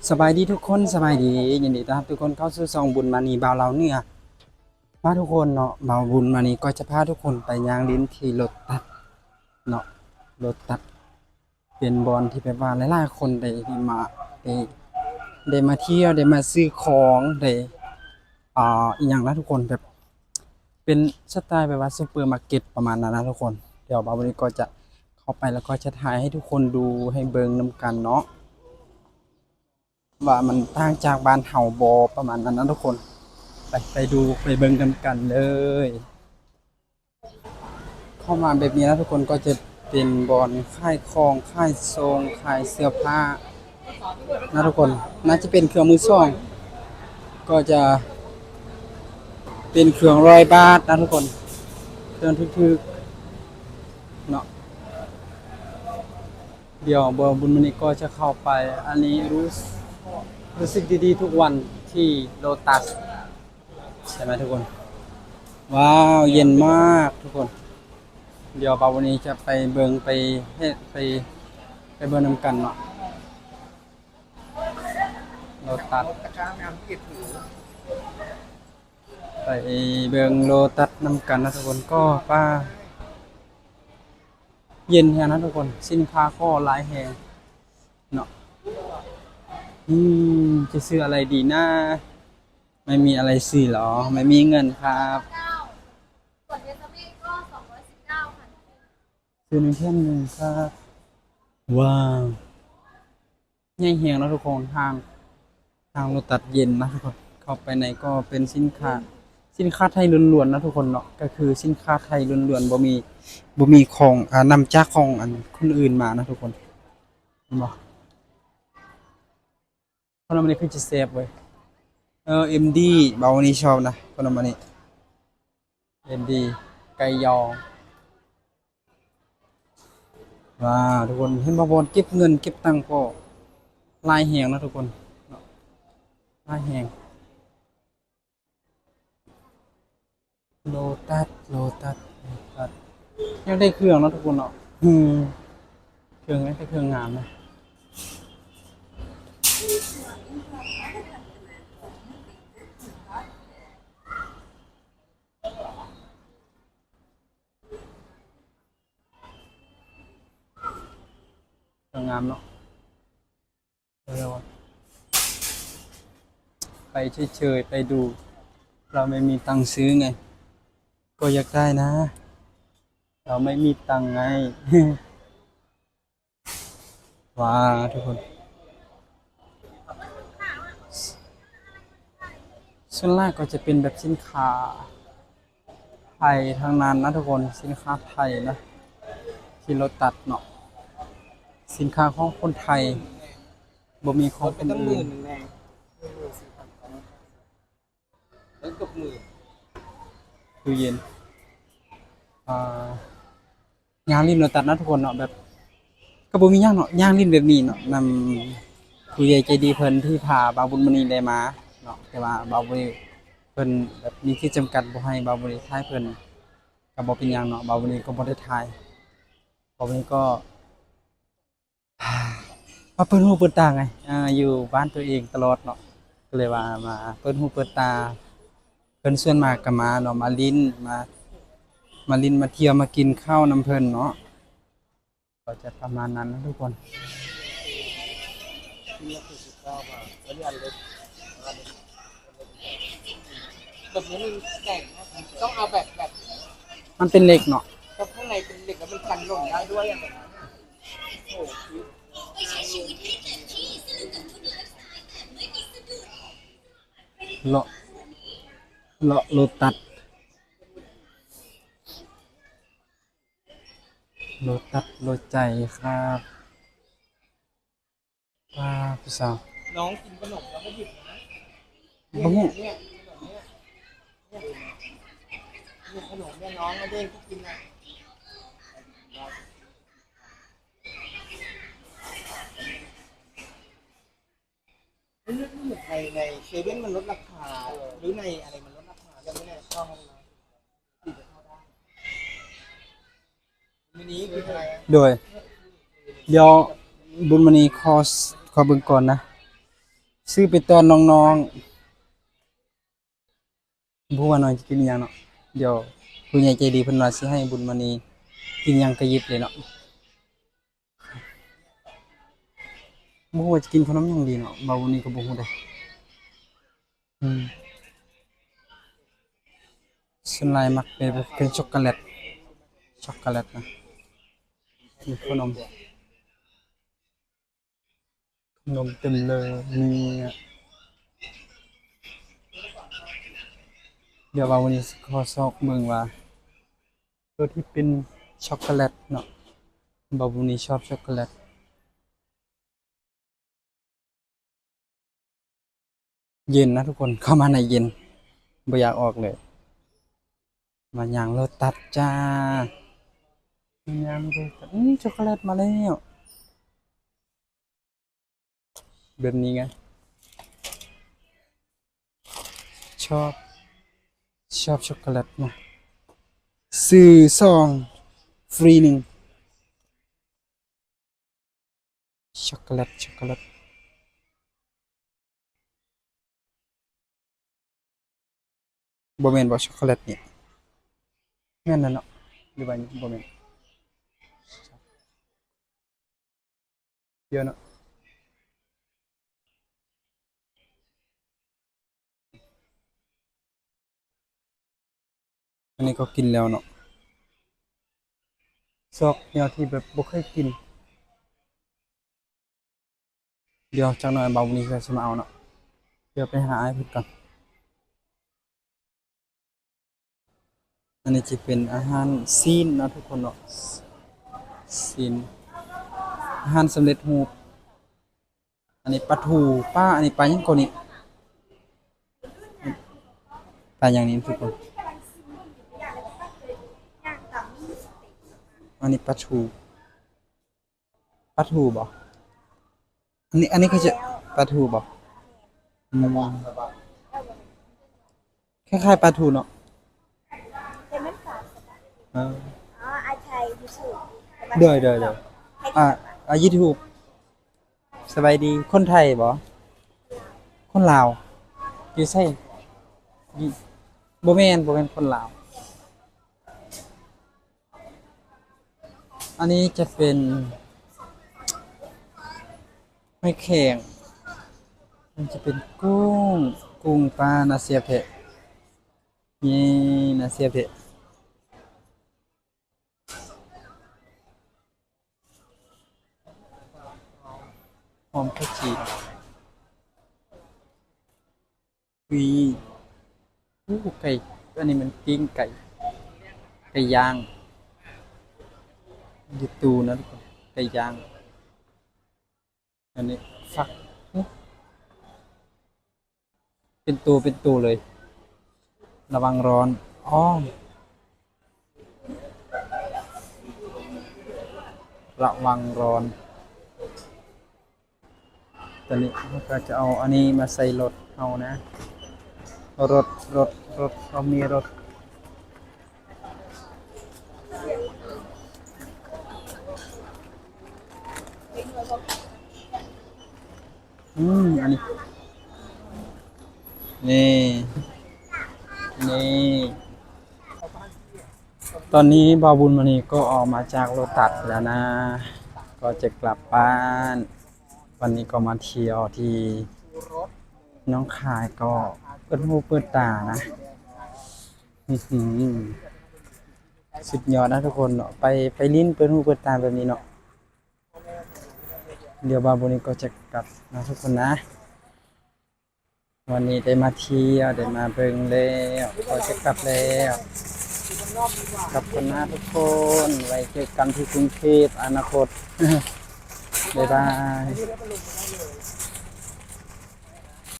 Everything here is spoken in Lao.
ສະບາຍດີທຸກຄົນ ສະບາຍດີ ຍິນດີຕ້ອນຮັບທຸກຄົນເຂົ້າສູ່ຊ່ອງບຸນມານີບ່າວລາວເໜືອ. ມາທຸກຄົນເນາະ ບ່າວບຸນມານີກໍຈະພາທຸກຄົນໄປຍ່າງຫຼິ້ນທີ່ໂລຕັດເນາະ. ໂລຕັດເປັນບ່ອນທີ່ແບບວ່າຫຼາຍໆຄົນໄດ້ ໄດ້ມາ ໄດ້ ໄດ້ມາທ່ຽວ ໄດ້ມາຊື້ຂອງ ໄດ້ ອ່າ ອີ່ຫຍັງນະທຸກຄົນ ແບບ ເປັນສະໄຕແບບວ່າຊຸບເປີມາເກັດປະມານນັ້ນນະທຸກຄົນ. ດຽວບ່າວບຸນມານີກໍຈະເຂົ້າໄປ ແລ້ວກໍຈະຖ່າຍໃຫ້ທຸກຄົນດູ ໃຫ້ເບິ່ງນຳກັນເນາະ ວ່າມັນຕ່າງຈາກບ້ານເຮົາບໍ່ ປະມານນັ້ນນະທຸກຄົນ. ໄປ ໄປດູ ໄປເບິ່ງນຳກັນເລີຍ. ເຂົ້າມາແບບນີ້ນະທຸກຄົນ ກໍຈະເປັນບ່ອນຂາຍຂອງ ຂາຍສົ່ງ ຂາຍເສື້ອຜ້ານະທຸກຄົນ. ໜ້າຈະເປັນເຄື່ອງມືສອງ ກໍຈະເປັນເຄື່ອງຮ້ອຍບາດນະທຸກຄົນ ເຄື່ອງຖືກໆເນາະ. ດຽວບ່າວບຸນມານີກໍຈະເຂົ້າໄປ. ອັນນີ້ຮູ້ ຮູ້ສຶກດີໆທຸກວັນທີ່ໂລຕັດ ໃຊ່ໄໝທຸກຄົນ? ວ້າວ ເຢັນມາກທຸກຄົນ. ດຽວບ່າວບຸນມານີຈະໄປເບິ່ງ ໄປເຮັດ ໄປ ໄປເບິ່ງນຳກັນເນາະ ໂລຕັດ. ໄປເບິ່ງໂລຕັດນຳກັນນະທຸກຄົນ. ກໍປ້າ ເຢັນແຮງນະທຸກຄົນ ສິນຄ້າກໍຫຼາຍແຮງເນາະ. ອືມ ຈະຊື້ອະໄລດີນະ? ໄມ່ມີອະໄລຊື້ຫຼໍ? ໄມ່ມີເງິນຄັບ. ຊື້ໜຶ່ງແຖມໜຶ່ງຄັບ. ວ້າວ ໃຫຍ່ແຮງເນາະທຸກຄົນ. ທາງ ທາງໂລຕັດເຢັນນະທຸກຄົນ. ເຂົ້າໄປໃນກໍເປັນສິນຄ້າ ສິນຄ້າໄທລ້ວນໆນະທຸກຄົນເນາະ. ກໍຄືສິນຄ້າໄທລ້ວນໆ ບໍ່ມີ ບໍ່ມີຂອງ ອາ ນຳຈາກຂອງອັນຄົນອື່ນມານະທຸກຄົນ. ເຫັນບໍ່? ຂະໜົມອັນນີ້ຄືຈະແຊບເວີຍ. ເອີ ເອັມດີ ບ່າວວັນນີ້ຊອບນະ ຂະໜົມອັນນີ້ ເອັມດີ ໄກ່ຢອງ. ວ້າວ ທຸກຄົນ ເຫັນບໍ່ ບ່ອນເກັບເງິນເກັບຕັງກໍຫຼາຍແຮງນະທຸກຄົນເນາະ ຫຼາຍແຮງ. ໂລຕັດ ໂລຕັດ ໂລຕັດ ຢາກໄດ້ເຄື່ອງເນາະທຸກຄົນເນາະ. ອືມ ເຄື່ອງ ໄດ້ແຕ່ເຄື່ອງງາມນະ. ເຄື່ອງງາມເນາະ. ໄປເສີຍໆ ໄປດູ ເຮົາໄມ່ມີຕັງຊື້ໄງ ກໍຢາກໄດ້ນະ ເຮົາໄມ່ມີຕັງໄງ. ວ້າວ ທຸກຄົນ ສ່ວນຫຼາຍກໍຈະເປັນແບບສິນຄ້າ ໄທທັງນັ້ນນະທຸກຄົນ ສິນຄ້າໄທນະ ທີ່ໂລຕັດເນາະ ສິນຄ້າຂອງຄົນໄທ ບໍ່ມີຂອງຄົນອື່ນ. ຕູ້ເຢັນ ອ່າ ຍ່າງຫຼິ້ນໂລຕັດເນາະທຸກຄົນເນາະ ແບບ ກໍບໍ່ມີຫຍັງເນາະ ຍ່າງຫຼິ້ນແບບນີ້ເນາະ ນຳຜູ້ໃຫຍ່ໃຈດີເພິ່ນທີ່ພາບ່າວບຸນມານີໄດ້ມາເນາະ. ແຕ່ວ່າບ່າວບຸນມານີເພິ່ນແບບມີທີ່ຈຳກັດ ບໍ່ໃຫ້ບ່າວບຸນມານີຖ່າຍເພິ່ນ ກໍບໍ່ເປັນຫຍັງເນາະ ບ່າວບຸນມານີກໍບໍ່ໄດ້ຖ່າຍ. ບ່າວບຸນມານີກໍ ມາເປີດຫູເປີດຕາໄງ ອ່າ ຢູ່ບ້ານຕົວເອງຕະຫຼອດເນາະ ກໍເລີຍວ່າມາເປີດຫູເປີດຕາ. ເພິ່ນສ່ວນມາກກໍມາເນາະ ມາຫຼິ້ນ ມາ ມາຫຼິ້ນ ມາທ່ຽວ ມາກິນເຂົ້ານຳເພິ່ນເນາະ ກໍຈະປະມານນັ້ນນະທຸກຄົນ. ແບບນີ້ມັນແຂງນະ ຕ້ອງເອົາແບບ ແບບ ມັນເປັນເຫຼັກເນາະ ແບບຂ້າງໃນເປັນເຫຼັກແລ້ວມັນກັນຫຼົ່ນໄດ້ດ້ວຍອະ ແບບນັ້ນນະ. ເລາະ ເລາະໂລຕັດ ໂລຕັດ ໂລໃຈຄັບ. ວ້າວ ຜູ້ສາວ ນ້ອງກິນຂະໜົມແລ້ວກໍຢຸດນະ. ບໍ່ຮູ້ ເນຍ ເນຍ ເນຍ ເນຍ ເນຍ ຂະໜົມເນຍ ນ້ອງເອົາເດ້ງກິນນະ. ໃນ ໃນເຊເວັ່ນມັນລົດລາຄາ ຫຼືໃນອະໄລມັນລົດລາຄາ ແລ້ວໃນເຂົ້າຫ້ອງນ້ຳ ໂດຍ ດຽວບຸນມານີຂໍ ຂໍເບິ່ງກ່ອນນະ ຊື້ໄປຕ້ອນນ້ອງໆ. ບໍ່ຮູ້ວ່ານ້ອງຈະກິນອີ່ຫຍັງເນາະ. ດຽວຜູ້ໃຫຍ່ໃຈດີເພິ່ນວ່າຊິໃຫ້ບຸນມະນີກິນຫຍັງກະຫຍິບເລີຍເນາະ. ບໍ່ຮູ້ວ່າຈະກິນຂະໜົມຫຍັງດີເນາະ, ບ່າວບຸນນີ້ກໍບໍ່ຮູ້ເດ້. ອືມ ສ່ວນຫຼາຍມັກເປັນ ເປັນຊັອກໂກແລັດ, ຊັອກໂກແລັດນະ. ມີຂະໜົມ ຂະໜົມເຕັມເລີຍ ມີ ດຽວບ່າວບຸນນີ້ຊິຂໍຊອກເບິ່ງວ່າ ໂຕທີ່ເປັນຊັອກໂກແລັດເນາະ, ບ່າວບຸນນີ້ຊອບຊັອກໂກແລັດ. ເຢັນນະທຸກຄົນ, ເຂົ້າມາໃນເຢັນ ບໍ່ຢາກອອກເລີຍ. ມາຍ່າງໂລຕັສຈ້າ, ມາຍ່າງໂລຕັສ. ອືມ ຊັອກໂກແລັດມາແລ້ວ ແບບນີ້ໄງ. ຊອບ ຊອບຊັອກໂກແລັດນະ, ຊື້ສອງຟຣີໜຶ່ງ. ຊັອກໂກແລັດ ຊັອກໂກແລັດ. ບໍ່ແມ່ນບໍ່ ຊັອກໂກແລັດນີ້? ແມ່ນແລ້ວເນາະ ຫຼືວ່າບໍ່ແມ່ນ? ດຽວເນາະ. ອັນນີ້ກໍກິນແລ້ວເນາະ, ຊອກແນວທີ່ແບບບໍ່ເຄີຍກິນ. ດຽວຈັກໜ້ອຍບ່າວບຸນນີ້ກໍຊິມາເອົາເນາະ, ດຽວໄປຫາອ້າຍເພິ່ນກ່ອນ. ອັນນີ້ຈະເປັນອາຫານຊີ້ນເນາະທຸກຄົນເນາະ, ຊີ້ນ ອາຫານສຳເລັດຮູບ. ອັນນີ້ປາທູ, ປາ ອັນນີ້ປາຫຍັງກໍນີ້? ປາຫຍັງນີ້ທຸກຄົນ? ອັນນີ້ປາທູ, ປາທູບໍ? ອັນນີ້ ອັນນີ້ຄືຈະປາທູບໍ? ອືມ ຄ້າຍໆປາທູເນາະ. ເອີ ອໍ ອ້າຍຖ່າຍຢູທູບ. ໂດຍໆໆ ອ່າ ອ່າ ຢູທູບ. ສະບາຍດີ. ຄົນໄທບໍ? ຄົນລາວ. ຢູ່ໃສ? ຢູ່ ບໍ່ແມ່ນ ບໍ່ແມ່ນຄົນລາວ. ອັນນີ້ຈະເປັນຫອຍແຄງ, ມັນຈະເປັນກຸ້ງ, ກຸ້ງປາ ໜ້າແຊບແທ້. ນີ້ ໜ້າແຊບແທ້. ຫອມຜັກຊີ. ອຸ້ຍ ໂອ້ ໄກ່ ອັນນີ້ມັນປີ້ງໄກ່ ໄກ່ຍ່າງ ຢູ່ຕູ້ນະ ໄກ່ຍ່າງ. ອັນນີ້ຝັກ ເປັນໂຕເປັນໂຕເລີຍ. ລະວັງຮ້ອນ ອໍ ລະວັງຮ້ອນ. ຕອນນີ້ເຮົາກໍຈະເອົາອັນນີ້ມາໃສ່ລົດເຮົານະ. ລົດ ລົດ ລົດ ເຮົາມີລົດ. ອືມ ອັນນີ້ ນີ້ ນີ້ ຕອນນີ້ບ່າວບຸນມະນີກໍອອກມາຈາກໂລຕັສແລ້ວນະ ກໍຈະກັບບ້ານ. ວັນນີ້ກໍມາທ່ຽວທີ່ໜອງຄາຍ ກໍເປີດຫູເປີດຕານະ. ອື້ຫື ສຸດຍອດນະທຸກຄົນເນາະ ໄປ ໄປຫຼິ້ນເປີດຫູເປີດຕາແບບນີ້ເນາະ. ດຽວບ່າວບຸນນີ້ກໍຈະກັບນະທຸກຄົນນະ. ວັນນີ້ໄດ້ມາທ່ຽວ ໄດ້ມາເບິ່ງແລ້ວ ກໍຈະກັບແລ້ວ ກັບກ່ອນນະທຸກຄົນ. ໄວ້ເຈີກັນທີ່ກຸງເທບອະນາຄົດ. ບາຍບາຍ.